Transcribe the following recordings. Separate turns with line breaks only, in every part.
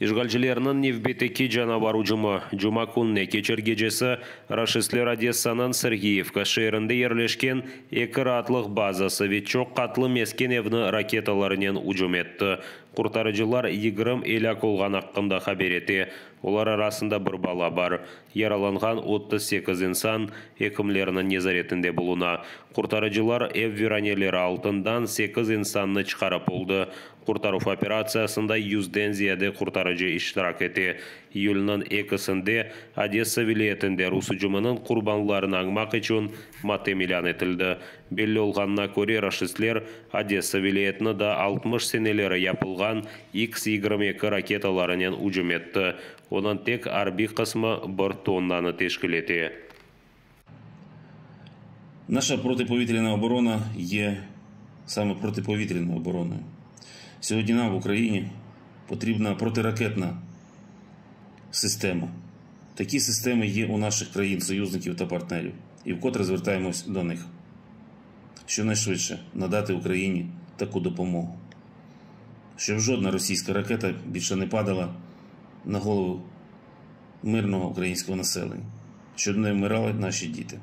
İşğalcilerniñ nevbetteki canavar ücümi, cuma kününe keçer gecesi raşistler Odessanıñ Sergiyevka şeerinde yerleşken eki raatlıq bazası ve çoq qatlı mesken evni raketalarnen ücüm etti. Qurtarıcılar 20 elâk olğanı aqqında haber ete, olar arasında bir bala bar. Yaralanğan 38 insan ekimlerniñ nezaretinde buluna. Qurtarıcılar ev viraneleri altından sekiz insannı çıqarıp oldı. Qurtaruv operatsiyasında yüzden ziyade qurtarıcı iştirak ete. İyülniñ ekisinde Odessa vilâyetinde rus ücüminiñ qurbanlarını añmaq içün matem ilân etildi. Belli olğanına köre, raşistler Odessa vilâyetini daa 60 seneleri yapılğan İks 22 raketalarınen ücüm etti, onıñ tek arbiy qısmı bir tonnanı teşkil ete.
Наша протиповітряна оборона є саме протиповітряною обороною. Сьогодні нам в Україні потрібна протиракетна система. Такі системи є у наших країн-союзників та партнерів, і вкотре звертаємось до них. Щонайшвидше надати Україні таку допомогу, щоб жодна російська ракета більше не падала на голову мирного українського населення, щоб не вмирали наші діти.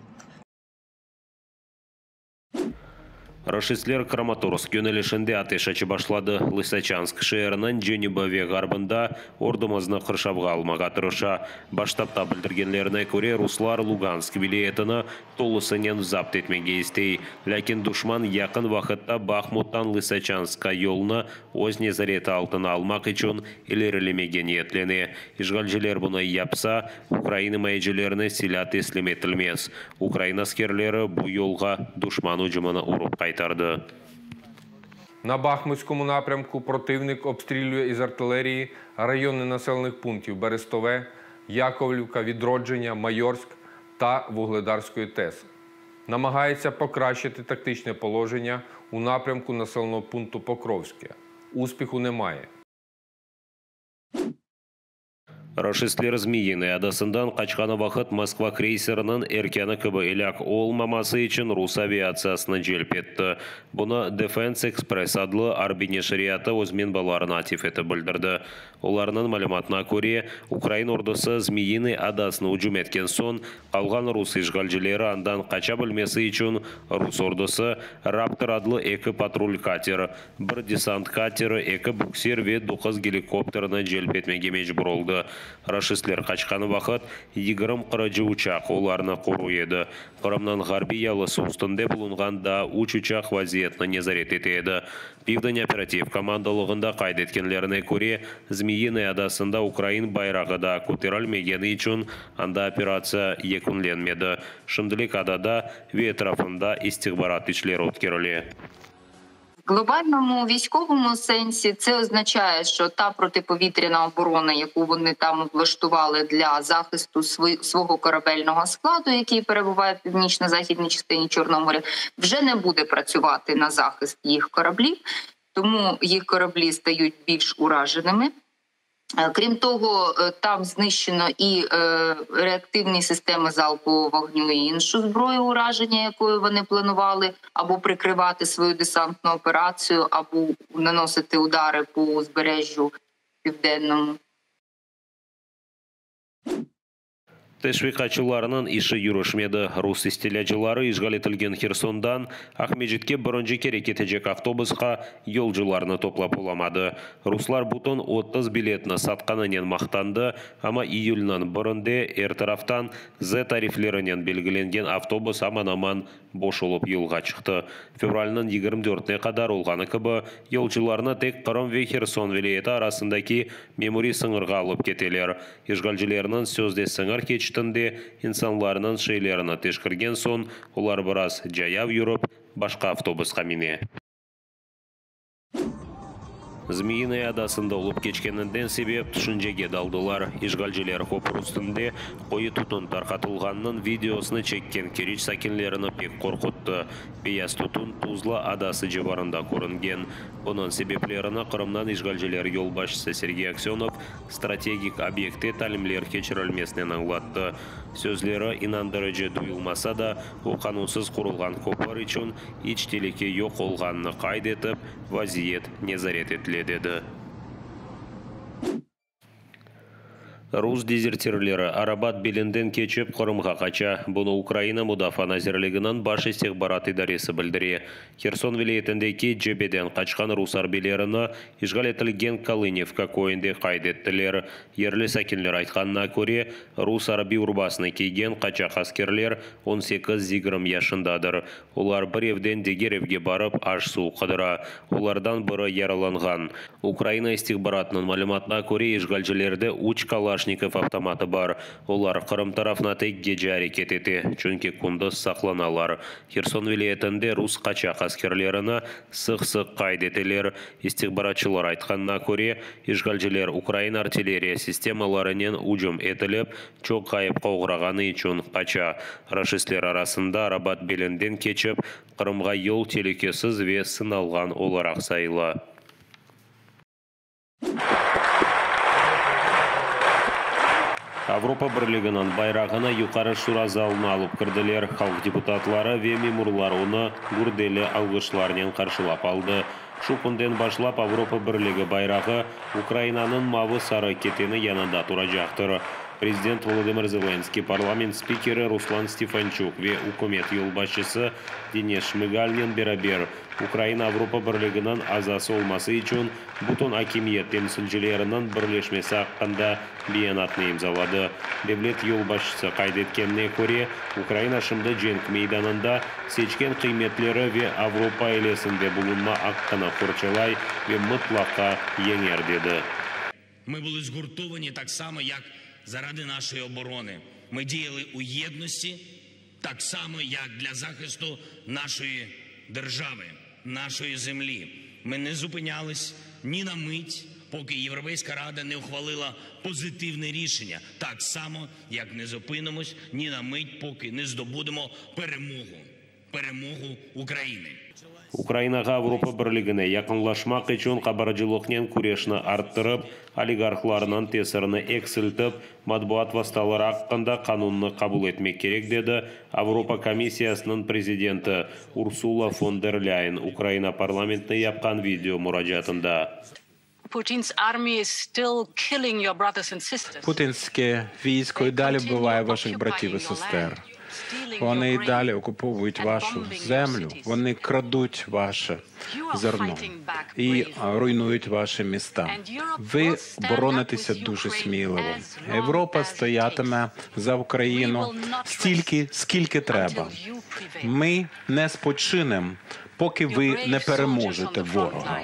Raşistler Kramatorsk yönelişinde ateş açıp başladı. Lısaçansk şeeriniñ cenübi ve ğarbında ordumıznı qırşavğa almağa tırışa. Baş ştabda bildirgenlerine köre, ruslar Lugansk vilâyetini tolusınen zapt etmege istey. Lâkin duşman yaqın vaqıtta Bahmuttan Lısaçanskqa yolnı öz nezareti altına almaq içün ilerilemege niyetlene. İşğalciler bunı yapsa, ukrain imayecilerine silâ teslim etilmez. Ukrain askerleri bu yolğa duşman ücümini urıp qaytardı.
На Бахмутському напрямку противник обстрілює із артилерії райони населених пунктів Берестове, Яковлівка, Відродження, Майорськ та Вугледарської ТЕС. Намагається покращити тактичне положення у напрямку населеного пункту Покровське. Успіху немає.
Raşistler Zmiyinıy adasından qaçqanı vaqıt Moskva kreyseriniñ erkânı kibi elâk olmaması içün rus aviatsiyasını celp etti. Bunı Defense Express adlı arbiy neşriyatı öz menbalarına atif etip bildirdi. Olarnıñ malümatına köre, ukrain ordusı Zmiyinıy adasını ücüm etken soñ, qalğan rus işğalcileri andan qaça bilmesi içün rus ordusı Raptor adlı eki patrul kater, bir desant kateri, eki buksir ve doquz gelikopterni celp etmege mecbur oldı. Raşistler qaçqanı vaqıt 20 qırıcı uçaq olarnı qoruy edi. Qırımnıñ ğarbiy yalısı üstünde bulunğan daa üç uçaq vaziyetni nezaret ete edi. Pivden operativ komandalığında qayd etkenlerine köre, Zmiyinıy adasında ukrain bayrağı daa köterilmegeni içün anda operatsiya yekünlenmedi. Şimdilik adada ve etrafında istihbarat işleri ötkerile.
В глобальному військовому сенсі це означає, що та протиповітряна оборона, яку вони там влаштували для захисту свого корабельного складу, який перебуває в північно-західній частині Чорного моря, вже не буде працювати на захист їх кораблів, тому їх кораблі стають більш ураженими. Крім того, там знищено і реактивні системи залпового вогню, і іншу зброю ураження, якою вони планували або прикривати свою десантну операцію, або наносити удари по узбережжю південному.
Teşviqatçılarnıñ işi yürüşmedi. Rus istilâcıları işğal etilgen Hersondan Aqmescitke birinci kere ketecek avtobusqa yolcularnı toplap olamadı. Ruslar bütün 30 biletni satqanınen maqtandı, amma iyülniñ birinde er taraftan Z tariflerinen belgilengen avtobus aman-aman boş olıp yolğa çıqtı. Fevralniñ 24-ne qadar olğanı kibi, yolcularnı tek Qırım ve Herson vilâyeti arasındaki memuriy sıñırğa alıp keteler. İşğalcilerniñ sözde sıñır keçitinde insanlarnıñ şeylerini teşkirgen soñ, olar biraz cayav yürip, başqa avtobusqa mine. Zmiyinaya adasında olıp keçkeninden sebep tüşüncege daldılar. İşğalciler köpür üstünde qoyu tütün tarqatılğanınıñ videosını çekken Keriç sakinlerini pek qorquttı. Beyaz tütün Tuzla adası civarında körüngen. Bunıñ sebeplerini Qırımdan işğalciler yolbaşçısı Sergey Aksönov strategik obyektte talimler keçirilmesinen añlattı. Sözleri inandırıcı duyulmasa da, o qanunsız qurulğan köpür içün iç telüke yoq olğanını qayd etip, vaziyet nezaret etile, dedi. Rus dezertirleri Arabat belinden keçip, Qırımğa qaça. Bunı Ukraina Mudafaa nazirliginiñ Baş istihbarat idaresi bildire. Herson vilâyetindeki cebeden qaçqan rus arbiylerini işğal etilgen Kalınivka köyünde qayd ettiler. Yerli sakinler aytqanına köre, rus arbiy urbasını kiygen qaçaq askerler on sekiz, yigirmi yaşındadır. Olar bir evden diger evge barıp, aş-suv qıdıra. Olardan biri yaralanğan. Ukraina istihbaratınıñ malümatına köre, işğalcilerde üç Kalaşnikov avtomatı bar. Olar Qırım tarafına tek gece areket ete, çünki kündüz saqlanalar. Herson vilâyetinde rus qaçaq askerlerini sıq-sıq qayd eteler. İstihbaratçılar aytqanına köre, işğalciler ukrain artilleriya sistemalarınen ücüm etilip, çoq ğayıpqa oğrağanı içün qaça. Raşistler arasında Arabat belinden keçip, Qırımğa yol telükesiz ve sınalğan olaraq sayıla. Avropa Birliginiñ bayrağını Yuqarı Şura zalına alıp kirdiler, halq deputatları ve memurlar onı gürdeli alğışlarnen qarşılap aldı. Şu künden başlap Avropa Birligi bayrağı Ukrainanıñ mavı-sarı keteni yanında turacaqtır. Prezident Volodımır Zelenskıy, parlament spikeri Ruslan Stefançuk ve ükümet yolbaşçısı Denis Şmıgalnen beraber Ukraina Avropa Birliginiñ azası olması içün bütün akimiyet temsilcileriniñ birleşmesi aqqında beyanatnı imzaladı. Devlet yolbaşçısı qayd etkenine köre, Ukraina şimdi cenk meydanında seçken qıymetleri ve Avropa ailesinde bulunma aqqını qorçalay ve mıtlaqa yeñer, dedi.
Mı bulı zgurtovanı tak samo, yak zaradı naşoy oboronı. Mı diyali u yednosti tak samo, yak dlâ zahistu naşoy держави, нашої землі. Ми не зупинялись ні на мить, поки Європейська Рада не ухвалила позитивне рішення. Так само, як не зупинимось ні на мить, поки не здобудемо перемогу. Перемогу України.
Ukrainağa Avropa Birligine yaqınlaşmaq içün qabarcılıqnen küreşni arttırıp, oligarhlarnıñ tesirini eksiltip, matbuat vastaları aqqında qanunnı qabul etmek kerek, dedi Avropa komissiyasınıñ prezidenti Ursula fon der Lâyen Ukraina parlamentine yapqan video muracaatında.
Путінське військо і далі вбиває ваших братів і сестер. Вони і далі окуповують вашу землю, вони крадуть ваше зерно і руйнують ваші міста. Ви боронитеся дуже сміливо. Європа стоятиме за Україну стільки, скільки треба. Ми не спочинемо, поки ви не переможете ворога.